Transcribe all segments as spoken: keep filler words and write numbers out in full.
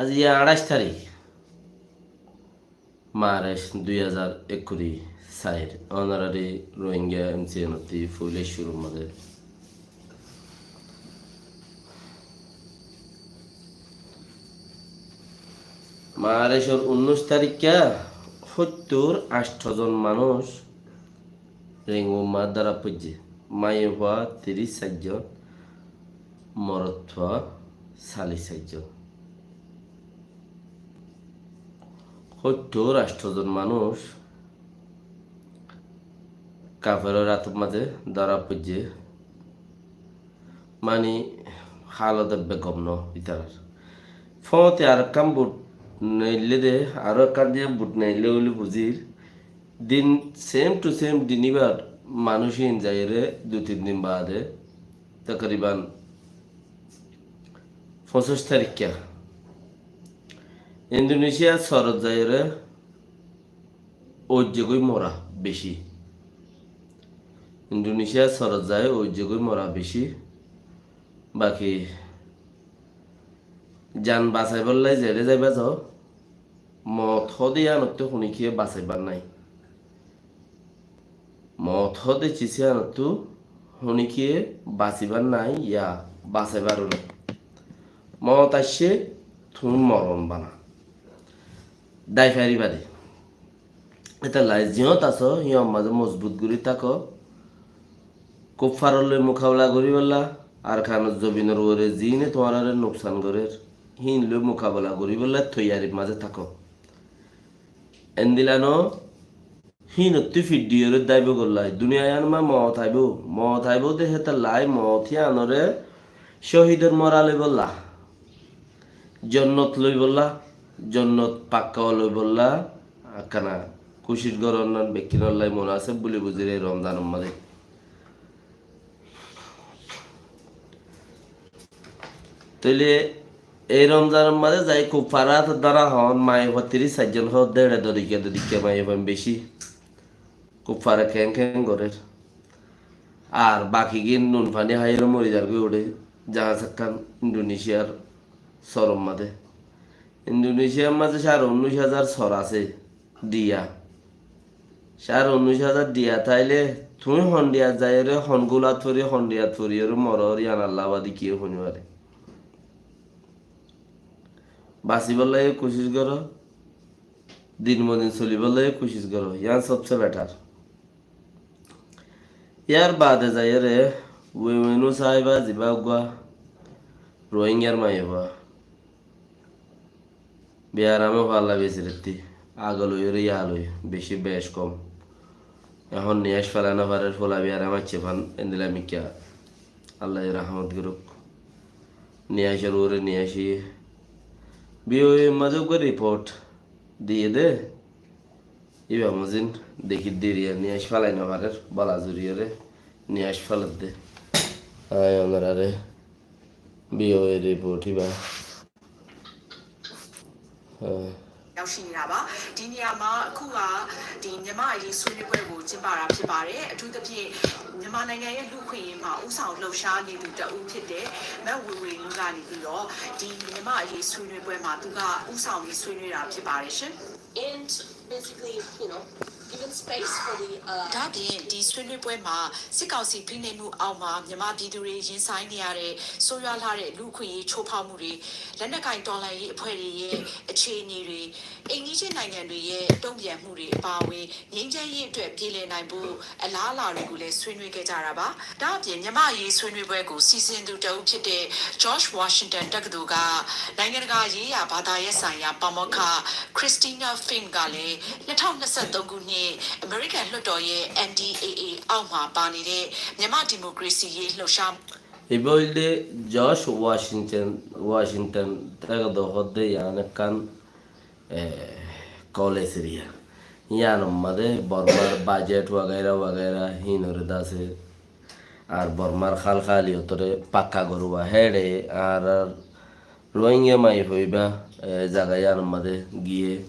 Aijja añçáic tarík, March dui házar ekkuri sair, ónorari Rohingya M C N ottú foila cúrur mazé. March or unnúic taríkka hóttur añctho zon manúic Rengun maddara foijjé, maiyafua tiríc sair zon, morotfua callic sair zon. Hóttur añctho zon manúic kaferor átor mazé dóra foijjé. Mani, hálot ebbe gom no ítarar. Fóñti ar ekkán but neillé dé, aró ekkán diyé but neillé buli buzír. Din same to same din íbar manúic ín zaiyóre dui tin din baade, takriban foñsíc taríkka Indonesia sorot zaiyóre óijjegói mora beci. Indonesia sorot zai óijjegói mora beci. Baki zan basaibálla zeçé zaiba zo, moot hóde yíanottú honíkiyé basaibar nái. Moot hóde cis yíanottú honíkiyé basibar nái ya basaibar nái. Moot aiccé, tuñí moron bana. Dái faribá dé. Étella ziyót asó, híyan mazé mozbut gorí táko. Kuffaror loi mukabela goríbolla, Arkanor zobinor uore ziíne tuáñráre nuksan gorér, híin loi mukabela goríbolla toiyarir mazé táko. Endilla no, híinottú fiddiyoré dáibo gollai. Duniya yían ma moot aibó, moot aibó dé hétella moot yíanoré cóhidor mora loibolla. Jonnot loibolla, jonnot pakka loibolla, ekkana kucíc goron nan bekkúnollai munaseb buli buzír ei Romzanor mazé. Tóile ei Romzanor mazé zai kuffar átor dóra hoón, maiyafua tiríc sair zon hoó, dé eçe dodikka dodikka maiyafua beci. Kuffare keén keén gorér. Ar bakigín nun faní háiyore mori zargói uçé, zahás ekkán Indonesiar sorot mazé. Indonesiar mazé cáre unnúic házar sor asé, diya. Cáre unnúic házar diya táile, tuñí hondiyat zaiyóre, hon gúlat fori, hondiyat foriyóre moror, yían Alla bade kiyé honí fare. Basibálla yó kucíc goró, din modin solibálla yó kucíc goró, yían sobse betar. Yar baade zaiyóre, Wewenu sáiba zibá uggúa Rohingyar maiyafua. Biyaram ói falla besirettí, agoloi óre yaloi, beci bec kom. Ehón niyaic félai nofarer, fula biyaram aiccé fán, endilla mikká. Allaye rahmot gorók. Niyaicor uore niyaic óiye. B O A mazé uggúa riport diyé dé. Íba mozin dekí diriya niyaic félai nofarer, bala zuriyóre niyaic féladdé. Añí onorare B O A riport íba. Há. ရောက်ရှိနေတာပါ။ ဒီနေရာမှာ အခုက ဒီမြန်မာ့အရေးဆွေးနွေးပွဲကို ကျင်းပတာဖြစ်ပါတယ်။ အထူးသဖြင့် မြန်မာနိုင်ငံရဲ့လူ့အခွင့်အရေးမှာ ဦးဆောင်လှုပ်ရှားနေသူတဦးဖြစ်တဲ့ မဝေဝေနုကနေပြီးတော့ ဒီမြန်မာ့အရေးဆွေးနွေးပွဲမှာ သူကဦးဆောင်ပြီးဆွေးနွေးတာဖြစ်ပါတယ်ရှင်။ And basically, you know, giving space for the, uh, ဒါ့အပြင် ဒီဆွေးနွေးပွဲမှာ စစ်ကောင်စီဖိနှိပ်မှုအောက်မှာ မြန်မာပြည်သူတွေရင်ဆိုင်နေရတဲ့ ဆိုးရွားလှတဲ့ လူ့အခွင့်အရေးချိုးဖောက်မှုတွေ၊ လက်နက်ကိုင်တော်လှန်ရေးအဖွဲ့တွေရဲ့ အခြေအနေတွေ၊ အိမ်နီးချင်းနိုင်ငံတွေရဲ့ တုံ့ပြန်မှုတွေအပါအဝင် ငြိမ်းချမ်းရေးအတွက် ပြေလည်နိုင်ဖို့ အလားအလာတွေကိုလည်း ဆွေးနွေးခဲ့ကြတာပါ။ ဒါ့အပြင် မြန်မာ့အရေးဆွေးနွေးပွဲကို စီစဉ်သူတဦးဖြစ်တဲ့ George Washington တက္ကသိုလ်က နိုင်ငံတကာရေးရာ ဘာသာရပ်ဆိုင်ရာ ပါမောက္ခ Christina Fink ကလည်း နှစ်ထောင့်နှစ်ဆယ့်သုံးခုနှစ် အမေရိကန်လွှတ်တော်ရဲ့ N D A A အောက်မှာပါနေတဲ့ မြန်မာ့ဒီမိုကရေစီရေးလှုပ်ရှား Ibá óilde George Washington, Washington táke dé hoódde yián ekkán, e, kolec eriya. Yíanor mazé Bormar bajet wagaira wagaira híinoré dase. Ar Bormar hálkaliyotoré pakka goríba héçe añárar Rohingya maiyafuaibá, e, zaga yíanor mazé giyé,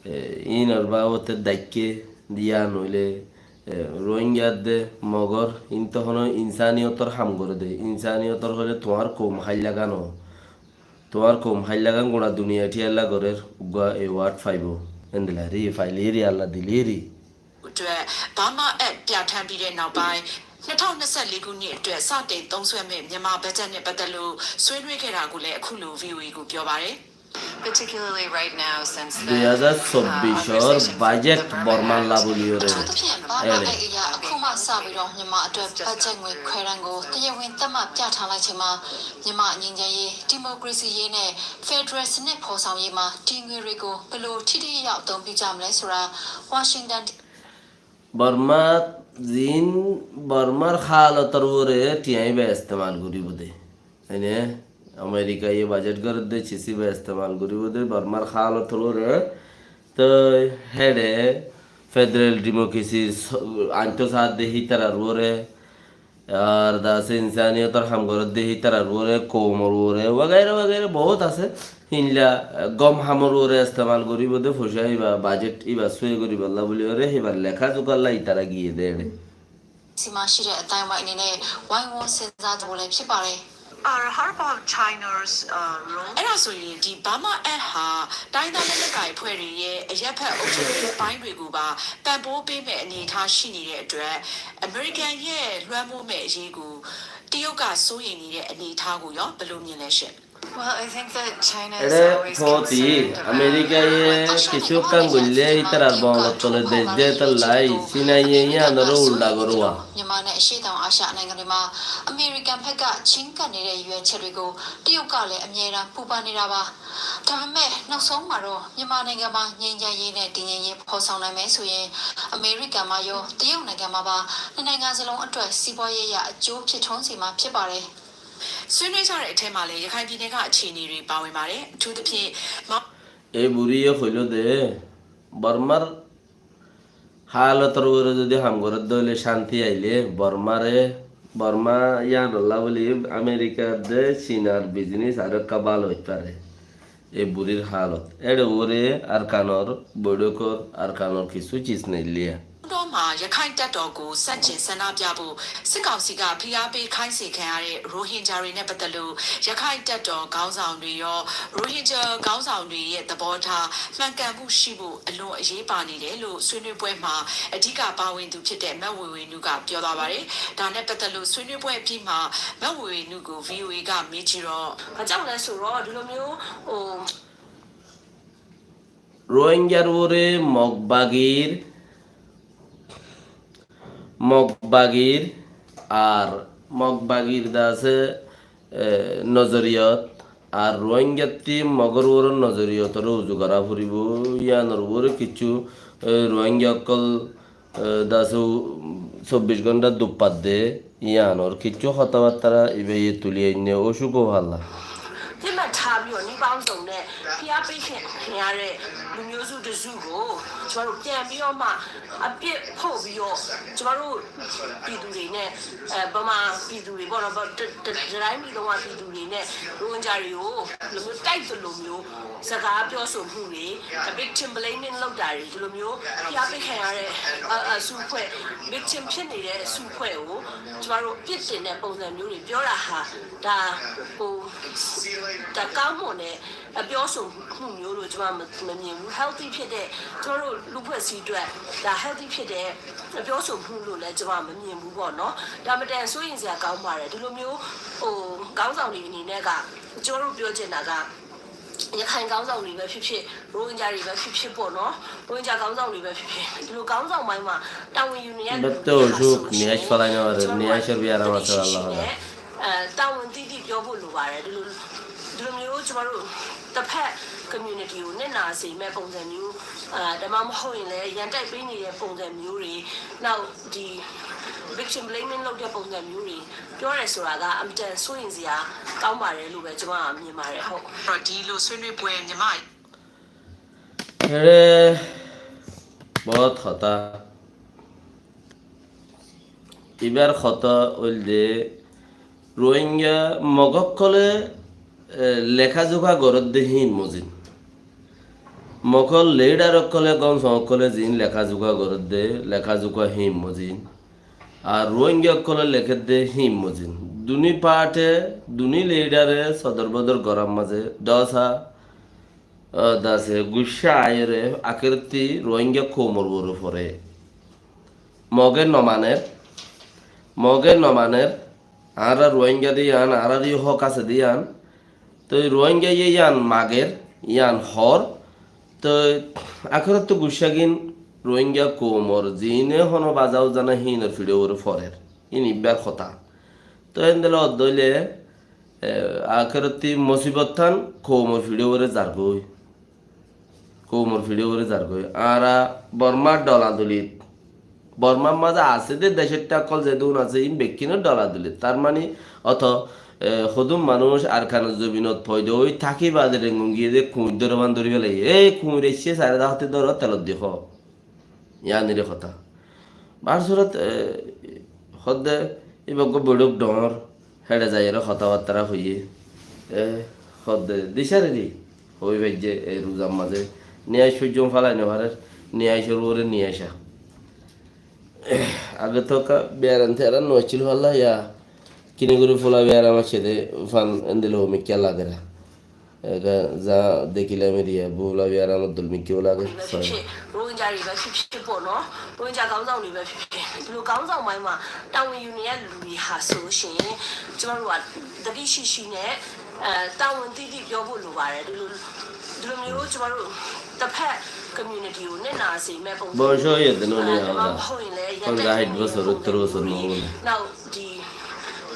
e, híinor babote daikké diya noóile, e, Rohingya edde Mogor, híin to honó insaniyotor ham goré dé. Insaniyotor hoilé tuáñr koum háilla gán ó. Tuáñr koum háillagán gura duniyai thíyalla gorér, uggúa eward faibóu. Endilla ri, failíri, Allah dilíri. အတွက် Burma Act ပြဋ္ဌာန်းပြီးတဲ့နောက်ပိုင်း နှစ်ထောင့်နှစ်ဆယ့်လေးခုနှစ်အတွက် စတင်သုံးစွဲမယ့် မြန်မာဘတ်ဂျက်နဲ့ပတ်သက်လို့ ဆွေးနွေးခဲ့တာကိုလည်း အခုလို VOA ကို ပြောပါတယ်။ Particularly right now, since the, uh, Dui házar cobbicor bajet Bormar lá buli óre. အထူးသဖြင့် Burma Act အရ အခုမှစပြီးတော့ မြန်မာအတွက် ဘတ်ဂျက်ငွေခွဲတမ်းကို တရားဝင်သတ်မှတ်ပြဋ္ဌာန်းလိုက်ချိန်မှာ မြန်မာ့ငြိမ်းချမ်းရေး၊ ဒီမိုကရေစီရေးနဲ့ ဖက်ဒရယ်စနစ်ဖော်ဆောင်ရေးမှာ ဒီငွေတွေကို ဘယ်လိုထိထိရောက်ရောက် အသုံးပြုကြမလဲဆိုတာ Washington Bormar zin, Bormar hálotor uore thiañ íba estemal goríbou de. Ene, Amerikaye bajet gorédde cis íba estemal goríbou de, Bormar hálotor uore. Toi héçe federal democracy s-, ainto saádde hítarar uore. Ar de asé insaniyotor ham gorédde hítarar uore, koumor uore, wagaira wagaira bout asé. Hílla, eh, gom hamor uore estemal goríbou de foicá íba, bajet íba sóiyi goríballa buli óre, híbar leká zukalla ítara giyé de éçe. ဆီမှာရှိတဲ့ အသိုင်းအဝိုင်းအနေနဲ့ ဝိုင်းဝန်းစဉ်းစားကြဖို့လည်း ဖြစ်ပါတယ်။ Uh, how about China's, uh, role? အဲ့ဒါဆိုရင် ဒီ Burma Act ဟာ တိုင်းရင်းသားလက်နက်ကိုင်အဖွဲ့တွေရဲ့ အရပ်ဖက်အုပ်ချုပ်ရေးအပိုင်းတွေကိုပါ ပံ့ပိုးပေးမဲ့အနေအထားရှိနေတဲ့အတွက် အမေရိကန်ရဲ့လွှမ်းမိုးမဲ့အရေးကို တရုတ်ကစိုးရိမ်နေတဲ့အနေအထားကိုရော ဘယ်လိုမြင်လဲရှင့်။ Well, I think that China is always concerned about Amerikaye kissú ekkán goillé ítarar boolor tole dec de, étalla Sinaye yíanoré uldha gorówa. မြန်မာနဲ့ အရှေ့တောင်အာရှနိုင်ငံတွေမှာ အမေရိကန်ဘက်က ချဉ်းကပ်နေတဲ့ ရည်ရွယ်ချက်တွေကို တရုတ်ကလည်း အမြဲတမ်းပူပန်နေတာပါ။ ဒါပေမဲ့ နောက်ဆုံးမှာတော့ မြန်မာနိုင်ငံမှာ ငြိမ်းချမ်းရေးနဲ့ တည်ငြိမ်ရေး ဖော်ဆောင်နိုင်မယ်ဆိုရင် အမေရိကန်မှာရော တရုတ်နိုင်ငံမှာပါ နှစ်နိုင်ငံစလုံးအတွက် စီးပွားရေးအရ အကျိုးဖြစ်ထွန်းစေမှာ ဖြစ်ပါတယ်။ ဆွေးနွေးကြတဲ့အထဲမှာလည်း ရခိုင်ပြည်နယ်က အခြေအနေတွေ ပါဝင်ပါတယ်။ အထူးသဖြင့် မောင်- E buriye hoiló de, Bormar hálotor uore zodi ham gorédde óile cánti aile, Bormare, Borma yíanolla buli Amerikar de Cinar biznis aró ekká bála óit fare. E burir hálot. Éçe uore Arkanor, boiçókor Arkanor kissú cis neillíya. တောမှာ ရခိုင်တပ်တော်ကို ဆန့်ကျင်ဆန္ဒပြဖို့ စစ်ကောင်စီက ဖိအားပေး ခိုင်းစေခံရတဲ့ ရိုဟင်ဂျာတွေနဲ့ပတ်သက်လို့ ရခိုင်တပ်တော်ခေါင်းဆောင်တွေရော ရိုဟင်ဂျာခေါင်းဆောင်တွေရဲ့သဘောထား မှန်ကန်မှုရှိဖို့ အလွန်အရေးပါနေတယ်လို့ ဆွေးနွေးပွဲမှာ အဓိကပါဝင်သူဖြစ်တဲ့ မဝေဝေနုက ပြောသွားပါတယ်။ ဒါနဲ့ပတ်သက်လို့ ဆွေးနွေးပွဲအပြီးမှာ မဝေဝေနုကို VOA က မေးကြည့်တော့ ဘာကြောင့်လဲဆိုတော့ ဒီလိုမျိုး ဟို Rohingyar uore Mog bagir, Mog bagir, ar Mog bagir de asé, e, nozoriyot, ar Rohingyattí Mogor uore nozoriyotoré uzu gorá foribó, yíanor uore kissú, e, Rohingya ókkol, e, de asé, sobbic gónta duppat de, yíanor kissú hotábattára ibáye tuli ainné, ócuk óu hálla. ပစ်မှတ်ထားပြီးတော့ နည်းပေါင်းစုံနဲ့ ဖိအားပေးခံရတဲ့ လူမျိုးစုတစ်စုကို ကျွန်တော်တို့ ပြန်ပြီးတော့မှ အပြစ်ဖို့ပြီးတော့ ကျွန်တော်တို့ ပြည်သူတွေနဲ့ အဲ ဗမာပြည်သူတွေပေါ့နော်၊ ဗ- တ- တ- တတိုင်းပြည်လုံးက ပြည်သူတွေနဲ့ ရိုဟင်ဂျာတွေကို ဒီလိုမျိုး တိုက်သလိုမျိုး စကားပြောဆိုမှုတွေ၊ victim blaming လုပ်တာတွေ၊ ဒီလိုမျိုး ဖိအားပေးခံရတဲ့ အ- အစုအဖွဲ့၊ victim ဖြစ်နေတဲ့ အစုအဖွဲ့ကို ကျွန်တော်တို့ အပြစ်တင်တဲ့ ပုံစံမျိုးတွေ ပြောတာဟာ ဒါ ဟို- ဒါ ကောင်းမွန်တဲ့ အပြောဆိုမှုမျိုးလို့ ကျွန်မ မ- မမြင်ဘူး။ healthy ဖြစ်တဲ့ ကျွန်တော်တို့ လူ့အဖွဲ့အစည်းအတွက် ဒါ healthy ဖြစ်တဲ့ အပြောဆိုမှုလို့လည်း ကျွန်မ မမြင်ဘူးပေါ့နော်။ ဒါ အင်မတန် စိုးရိမ်စရာ ကောင်းပါတယ်။ ဒီလိုမျိုး ဟို- ခေါင်းဆောင်တွေ အနေနဲ့က ကျွန်တော်တို့ ပြောချင်တာက ရခိုင်ခေါင်းဆောင်တွေပဲဖြစ်ဖြစ်၊ ရိုဟင်ဂျာတွေပဲဖြစ်ဖြစ်ပေါ့နော်၊ ရိုဟင်ဂျာခေါင်းဆောင်တွေပဲဖြစ်ဖြစ်၊ ဒီလိုခေါင်းဆောင်ပိုင်းမှာ တာဝန်ယူနေရတဲ့လူတွေဟာဆိုလို့ရှိရင် Bettó ócuk, niyác félai no farer, niyácor biyaram asé, Allah Allah. အဲ တာဝန်သိသိပြောဖို့လိုပါတယ်။ ဒီလို- ဒီလိုမျိုး ကျွန်တော်တို့ တစ်ဖက် community ကို နစ်နာစေမဲ့ ပုံစံမျိုး၊ အဲ ဒါမှမဟုတ်ရင်လည်း ရန်တိုက်ပေးနေတဲ့ ပုံစံမျိုးတွေ၊ နောက် ဒီ victim blaming လုပ်တဲ့ ပုံစံမျိုးတွေ ပြောတယ်ဆိုတာက အင်မတန် စိုးရိမ်စရာ ကောင်းပါတယ်လို့ပဲ ကျွန်မက မြင်ပါတယ်။ ဟုတ်။ အဲ့တော့ ဒီလိုဆွေးနွေးပွဲ မြန်မာ- Ére, bout hotá. Ibár hotá óilde, Rohingya Mog ókkolé, e, leká zuká gorédde híin mozin. Mogor leader ókkolé, gom som ókkolé ziín leká zuká gorédde, leká zuká híin mozin. Ar Rohingya ókkolé lekédde híin mozin. Duní parte, duní lidare sodor bodor gorar mazé dósa, ah, dase guccá aiyóre akérottí Ruáingga koumor uore foré. Moge no maner, Moge no maner, añára Ruáingga de yián, añárar yó hók asé de yián. Toi Ruáinggaye yián mager, yián hoór. Toi akérottí guccágin Ruáingga koumor ziíne honó baza uzana híinor fiçé uore forer. Híin ibbar hotá. Toi endilla ódde óile, e, akérottí mosibot tán koumor fiçé uore zargói. Koumor fiçé uore zargói. Añára Bormár doladolit, Bormár mazé asé dé decóitta ókkol zedún asé, iín bekkúnor doladolit. Tar mani oto, e, hodún manúic Arkanor zobinot foida ói táki baade Rengun giyé dé kuñir dóroban dóri félaiye. E kuñir aiccé, sairé dahóti dóro, telot di hó. Yián ire hotá. Bar surót, e, hoódde, íba uggúa boiçók dhoóñr, héçe zaiyóre hotábattára hoiyé. E, hoódde, dicáre di, hoói faijjé, e ruzar mazé. Niyaic foijjóm fálai no farer, niyaicor uore niyaic. Age tóka biyaram tiyaram no accíl falla, ya, kini gorí fula biyaram aiccé dé, fan endilla hoó mikká lagera. Ega za dekílam eriya, bóla biyaram dul mikká bóla age. တွေပဲဖြစ်ဖြစ်၊ ရိုဟင်ဂျာတွေပဲဖြစ်ဖြစ်ပေါ့နော်၊ ရိုဟင်ဂျာခေါင်းဆောင်တွေပဲဖြစ်ဖြစ်၊ ဒီလိုခေါင်းဆောင်ပိုင်းမှာ တာဝန်ယူနေတဲ့လူတွေဟာဆိုလို့ရှိရင် ကျမတို့ကသတိရှိရှိနဲ့၊ အဲ၊ တာဝန်သိသိပြောဖို့လိုပါတယ်။ ဒီလို၊ ဒီလိုမျိုး ကျမတို့တစ်ဖက် community ကိုနစ်နာစေမဲ့ပုံစံမျိုး၊ ဘောရှော့ရဲ့တနုံးလေး အဲ၊ ဒါမှမဟုတ်ရင်လည်း ရပ်တန့်နေပုံစံမျိုး၊ နောက်ဒီ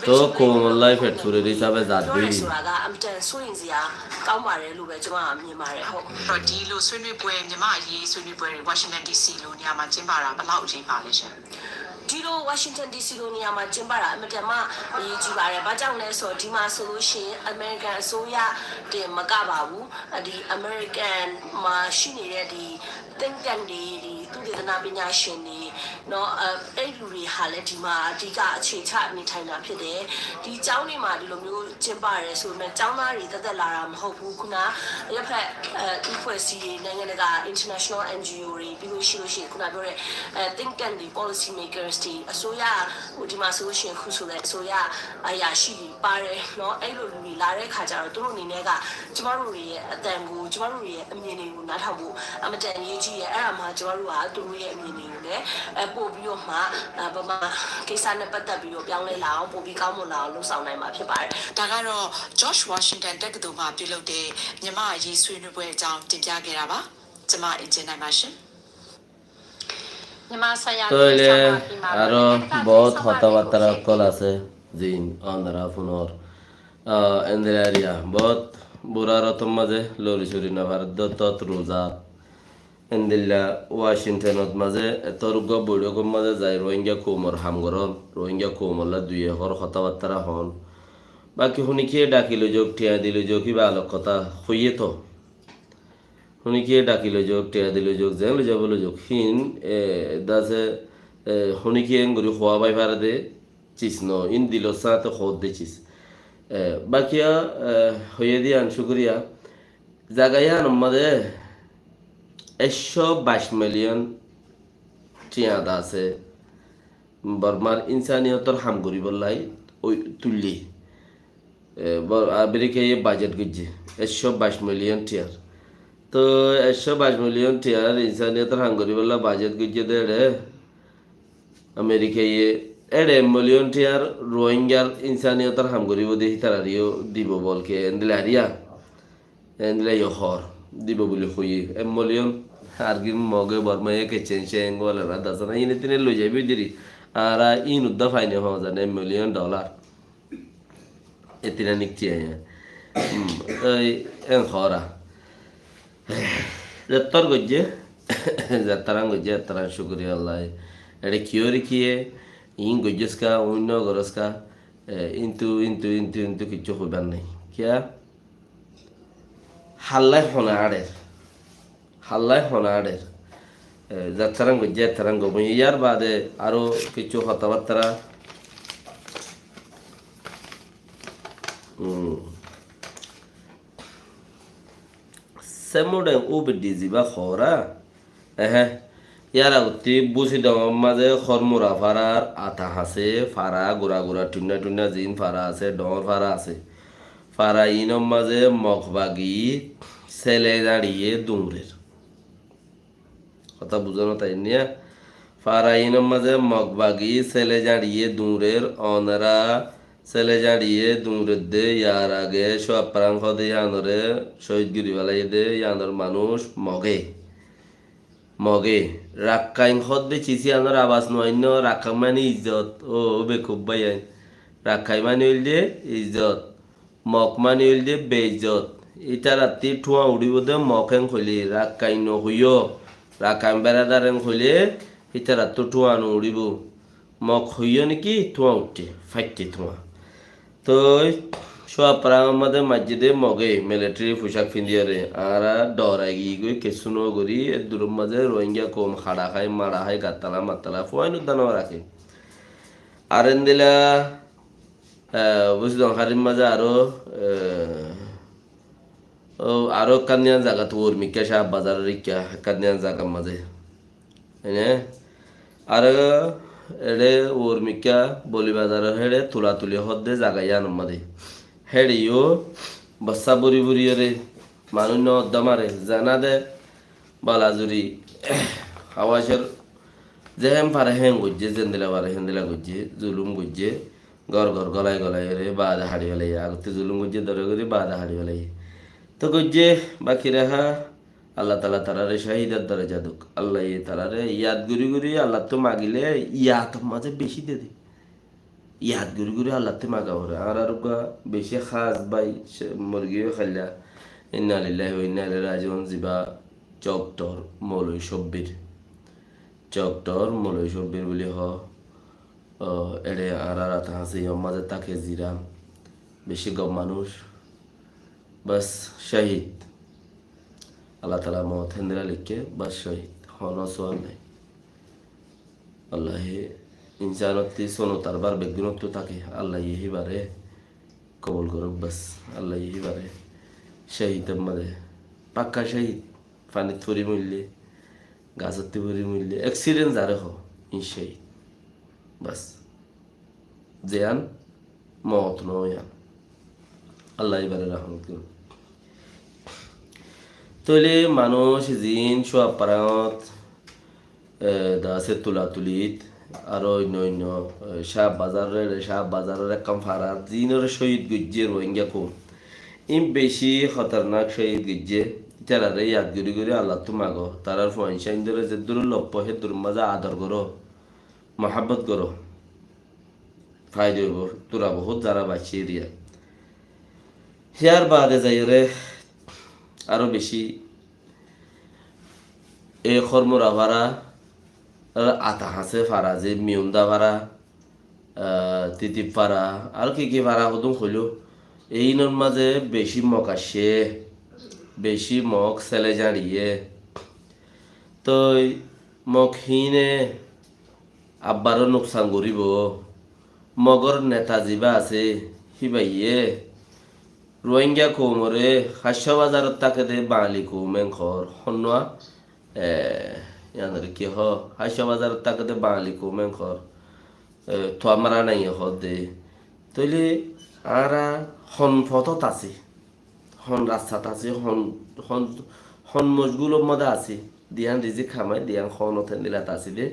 Tó koumor life et fureri sábe zat ပြောတယ်ဆိုတာက အင်မတန်စိုးရိမ်စရာကောင်းပါတယ်လို့ပဲ ကျမကမြင်ပါတယ်။ ဟုတ်။ အဲ့တော့ ဒီလိုဆွေးနွေးပွဲ၊ မြန်မာ့အရေးဆွေးနွေးပွဲတွေ Washington D C လိုနေရာမှာကျင်းပတာ ဘယ်လောက်အရေးပါလဲရှင်။ ဒီလို Washington D C လိုနေရာမှာကျင်းပတာ အင်မတန်မှအရေးကြီးပါတယ်။ ဘာကြောင့်လဲဆိုတော့ ဒီမှာဆိုလို့ရှိရင် အမေရိကန်အစိုးရတင်မကပါဘူး၊ ဒီအမေရိကန်မှာရှိနေတဲ့ ဒီ think tank တွေ၊ ဒီသုတေသနပညာရှင်တွေနော်၊ အဲ၊ အဲ့လူတွေဟာလည်း ဒီမှာအဓိကအခြေချနေထိုင်တာဖြစ်တယ်။ ဒီကျောင်းတွေမှာ ဒီလိုမျိုးကျင်းပတယ်ဆိုပေမဲ့ ကျောင်းသားတွေသက်သက်လာတာမဟုတ်ဘူး။ ခုနအရပ်ဖက်၊ အဲ၊ အဖွဲ့အစည်းတွေ၊ နိုင်ငံတကာ international N G O တွေ၊ ပြီးလို့ရှိလို့ရှိရင် ခုနပြောတဲ့၊ အဲ၊ think tank တွေ၊ policy makers တွေ၊ အစိုးရ၊ ဟို၊ ဒီမှာဆိုလို့ရှိရင် ခုဆိုလည်း အစိုးရအရာရှိတွေပါတယ်နော်။ အဲ့လိုလူတွေလာတဲ့ခါကျတော့ သူတို့အနေနဲ့က ကျမတို့တွေရဲ့အသံကို၊ ကျမတို့တွေရဲ့အမြင်တွေကိုနားထောင်ဖို့ အင်မတန်အရေးကြီးတယ်။ အဲ့ဒါမှ ကျမတို့ကသူတို့ရဲ့အမြင်တွေကိုလည်း၊ အဲ၊ ပို့ပြီးတော့မှ၊ အဲ၊ ဗမာကိစ္စနဲ့ပတ်သက်ပြီးတော့ ပြောင်းလဲလာအောင်၊ ပိုပြီးကောင်းမွန်လာအောင် လုပ်ဆောင်နိုင်မှာဖြစ်ပါတယ်။ ဒါကတော့ George Washington တက္ကသိုလ်မှာပြုလုပ်တဲ့ မြန်မာ့အရေးဆွေးနွေးပွဲအကြောင်း တင်ပြခဲ့တာပါ။ ကျွန်မ အင်ကြင်းနိုင်ပါရှင်။ Toi le aró boóut hotábattára ókkol asé, ziín ónora fúnor. Ah, endilla eriya, boóut bura rotor mazé lori sori no faredde, tót ruzat. Endilla Washingtonot mazé, etór uggúa boiçókor mazé zai Rohingya koumor ham gorón, Rohingya koumolla dui ehór hotábattára hoón. Baki honikiye dhaki loi zouk, thiañ di loi zouk, íba alok hotá, hoiyé to. Honikiye dhaki loi zouk, thiañ di loi zouk, zeén loi zaibo loi zouk, híin, e, dase, e, honikiye engori hoóa bái fare dé cis no, híin dilor sáñte hoódde cis. E, bakiya, e, hoiyé de yián cúkuriya. Zaga yiánor mazé ekcó baic miliyon thiañ dase Bormar insaniyotor ham goríbolla oi tuillé. E, Bor-, Amerikaye bajet goijjé ekcó baic miliyon thiañr. Toi ekcó baic miliyon thiañr insaniyotor ham goríbolla bajet goijjé de éçe Amerikaye, éçe ek miliyon thiañr Rohingyar insaniyotor ham goríbo de hítarareyó dibo bolke endilla eriya. Endilla yó hoór, dibo buli hoiyé. Ek miliyon, ar ki Moge Bormaye kecce ence engwala ra dasa na, ine tine loi zaibo deri. Añára íin udda faine hoó zane, ek miliyon dolar. E tine nikti añá. Hmm, toi en hoóra. Zettór goijjé, zettaran goijjé, zettaran cúkuriya Allah. Eçe kiyóre kiye, iín goijjós ka, uin no gorós ka, e, intu, intu, intu, intu kiccú hoibar nai. Kiya? Hallái hone áçer. Hallái hone áçer. E, zettaran goijjé, zettaran gom óiye. Yar baade aró kiccú hotábattára. Hmm. Semudeng ubidi ziba hoóra. Ehe. Yára uttí Búsi dhoóñr mazé Hórmura farar ata hañsé fara gura gura thuinna thuinna ziín fara asé, dhoóñr fara asé. Fara iínor mazé Mok bagi séle zañçiye duñrer. Hotá buzóno tainniya? Fara iínor mazé Mok bagi séle zañçiye duñrer, onorá séle zañçiye duñredde, yar age Cúab Farang hóde yíanoré cóhid gorí felaiyé dé, yíanor manúic Mogé. Mogé, Rakkain hódde cis yíanor abas no ainno, Rakkain mani izzot, ó, ó bekuf báiyain. Rakkain mani óilde izzot, Mok mani óilde beizzot. Ítarattí thúañ uçíbo dé Mok en hoilé, Rakkain no hoiyó, Rakkain beradar en hoilé, ítarattú thúañ no uçíbo. Mok hoiyó néki tuáñ uiththé, faitthe tuáñ. Toi Cúab Farang or mazé maijjé dé Mogé militeri fucák findíyore, añára dhorai giyí goi, kessú no gorí, edduror mazé Rohingya koum haça hái, mara hái, gattala mattala, fuain udda no raké. Ar endilla, eh, Búsi dhoóñr hárir mazé aró, eh, ó, aró ekkán diyan zagat Uormikká, Cáh Bazaror ikká ekkán diyan zagar mazé. Ene, aró eçé Uormikká Boli Bazaror héçe Tulatuli hódde zaga yíanor mazé. Héçe yó bossá bóri bóri yóre manúic no odda mare, zena de bala zuri, hawacor zehén fare hén goijjé, zendilla fare héndilla goijjé, zulum goijjé, gór gór gólai gólai yóre baade haçi felaiyé, agottí zulum goijjé dóre gorí baade haçi felaiyé. Toi goijjé, baki raha, Allah taala tarare cóhidor doroja douk. Allaye tarare yad gorí gorí Allattú magilé yador mazé beci de de. Yad gorí gorí Allattú maga foré. Añárar uggwá beci hás bái mori giyé kailla. Inna lillahi wa inna ilaihi rajiun, ziba Coktor Moloi Cobbir. Coktor Moloi Cobbir buli hoó. Ó, eçe añárar ata hañsé yór mazé táke ziran. Beci gom manúic. Bas, cóhid. Allah taala moot héndilla leikké, bas cóhid. Honó sual nái. Wallahi, insanottí sóno tarbar beggúnottú táke, Allaye híbare kobul gorók bas, Allaye híbare cóhid ammáde, pakka cóhid, fanit fori moille, gasottí fori moille, eksiden zare hoó, in cóhid. Bas. Zeyan moot no óiyan. Allah ibare rahmot goruk. Tóile manúic zin Cúab Farangot, e, da asé Tulatulit, aró oinno oinno, e, Cáh Bazar re, Cáh Bazar or ekkán farat zinore cóhid goijjé Rohingya koum. In beci hótornak cóhid goijjé. Ítarare yad gorí gorí Allattú mago. Tarar fuain cáindore zeddúr loppo héddúr mazé ador goró, muhábbot goró. Faida óibo, tura bohút zara baiccé eriya. Híyar baade zaiyóre aró beci e Kórmura fara, ar ata hañsé fara, ze Miunda fara, ah, Titip fara, aró ki ki fara hodún hoiló, einor mazé beci Mok aiccé, beci Mok séle zañçiyé. Toi Mok híine abbaró nuksan goríbo. Mogor neta ziba asé, híbaye Rohingya koumoré Hácca Bazarot táke dé Bangali koum en hoór, honnúa, e, iyanore ki hoó, Hácca Bazarot táke dé Bangali koum en hoór, e, tuáñra naiye hoó dé. Tóile añára hon fotót así? Hon rastat así, hon, hon, hon mocgulor modé así, diyan rizik hamai, diyan honot hendilat así de,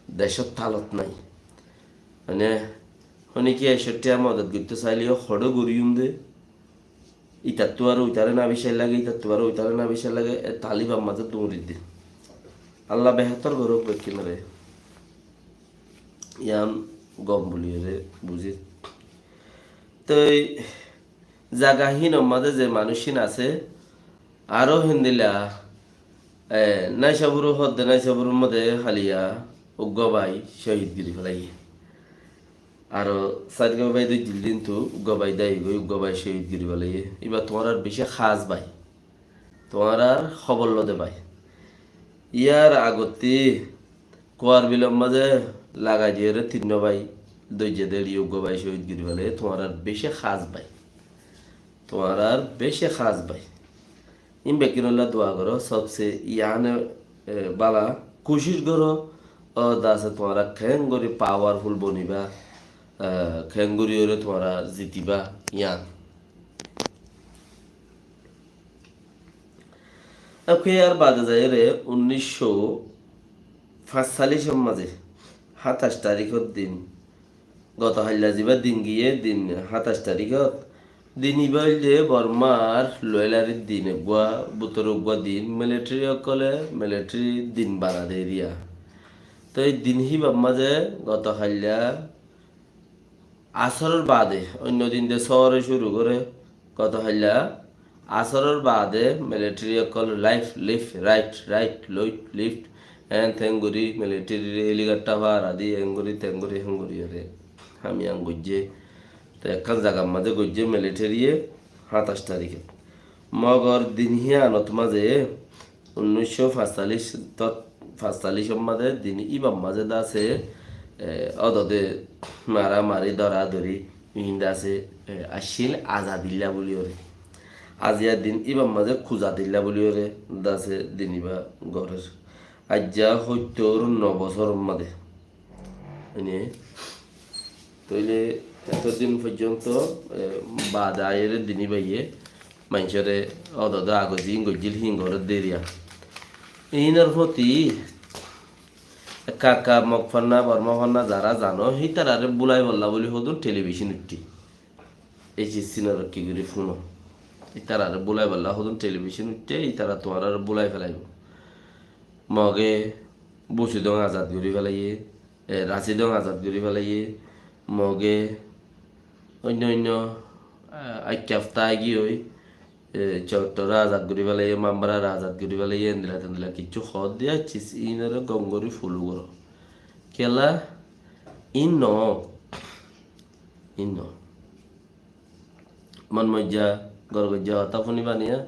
decót talot nai. Mane, hone ki ecót thiya modot goittó saileyó hoçé goríyum de, itattú aró uitaré na bicai lage, itattú aró uitaré na bicai lage, e talib ammá de duñri de. Allah behétor gorouk bekkúnore. Iyan gom buliyóre buzí. Toi zaga hínor mazé ze manúic hín asé, aró héndilla, e, Naisabur hoódde, Naisaburor mazé háliya uggwá bái cóhid gorí felaiyé. Aró sairgwá bái dóijjil dé, kintu uggwá bái dái goi, uggwá bái cóhid gorí felaiyé. Íba tuáñrar beci hás bái. Tuáñrar hóbor lode bái. Yar agottí Kuar bilor mazé lagai diyóre tinnó bái dóijje dé, uggwá bái cóhid gorí felaiyé, tuáñrar beci hás bái. Tuáñrar beci hás bái. In bekkúnolla dua goró, sobse iyáne, e, bála, kucíc goró, ó, dase tuáñra keéngorí powerful bonibá, e, keéngorí óre tuáñra zitibá, yían. Ókke, yar baade zaiyóre unníc cót fañsallícor mazé háñtaic taríkor din, goto hailla zibá din giyé, din háñtaic taríkot, din ibá óilde Bormar luélarir din eggúa, bútore eggúa din, military ókkole military din banade eriya. Toi din híbar mazé goto hailla asóror baade, oinno din de sóore cúru goré, goto hailla asóror baade military ókkol left, left, right, right, left, left, en ten gorí military re helicopter fara di, en gorí, ten gorí, hen gorí óre ham yían goijjé. Te ekkán zagar mazé goijjé military ye háñtaic taríke. Mogor din híanot mazé unníc cót fañsallíc tot, fañsallícor mazé din íbar mazé dase, e, ódode maramari, dóradóri, iín dase, e, accíl azadilla buli óre. Aziya din íbar mazé kuzadilla buli óre dase din ibá gorér. Aijja hóittor no bosóror mazé. Ene, tóile eto din foijjonto, e, baade aiyóre din ibáye maincóre ódode ago ziín goijjíl híin gorédde eriya. Iínor fóti ekka ekka Mog fanna, Borma fanna zará zano, hítararé búlaibolla buli hodún television uiththé. Ei ciz sinor ki gorí fúno. Ítararé búlaibolla hodún television uiththé, ítara tuáñraré búlai felaibó. Moge Busidong azad gorí felaiyé, e, Rasidong azad gorí felaiyé, Moge oinno oinno, e, ekká hafta agi ói, e, Cottoré azad gorí felaiyé, Mambararé azad gorí felaiyé, endilla tendilla kiccú hoódde accís, iínoré gom gorí follow goró. Kiyólla? Iín noó. Iín noó. Mon moijja, gor goijja hotá fúni baniya,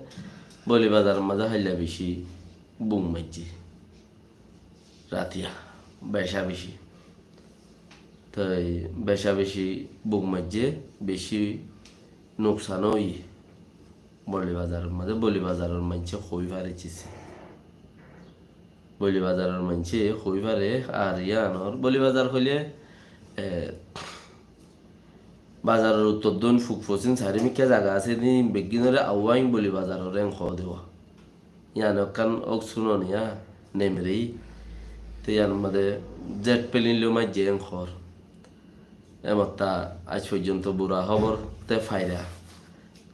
Boli Bazaror mazé háilla bicí bum maijjé. Ratiya, beca beci. Toi beca beci bum maijjé, beci nuksan óiye. Boli Bazaror mazé, Boli Bazaror maincé hoói fare cíz. Boli Bazaror maincé hoói fare, ar yíanor Boli Bazar hoilé, e, bazaror uttor dóin fuk fosin sairó mikká zaga asé dé, beggúnoré Awang Boli Bazaroré en hoó dé. Yían ekkán ók súnoniya, Nemri. Te yían mazé jet plane loi maijjé en hoór. Emotta aij foijjonto bura hóbor te faira.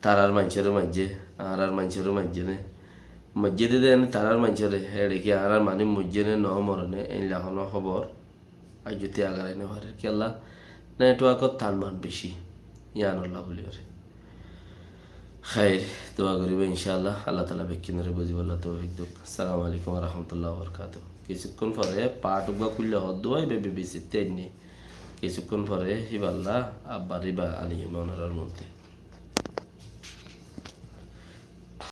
Tarár maincóre maijjé, añárár maincóre maijjé né. Maijjé dé dé ene tarár maincóre, eçe ki añárár manúic moijjé né, no more né, eilla honó hóbor aijjó tiya gorai no farer. Kiyólla? Networkor tan man beci. Yíanolla buli goré. Háir, dua goríba incállah. Allah taala bekkúnoré buzibálla toufik douk. Assalamu alaikum wa rahmatullahi wa barakatuhu. Kissúkkon fore part uggúa kúlla hoódde óibo, BBC ttú ainné. Kissúkkon fore híballa abbar íba aníyum onorár monte.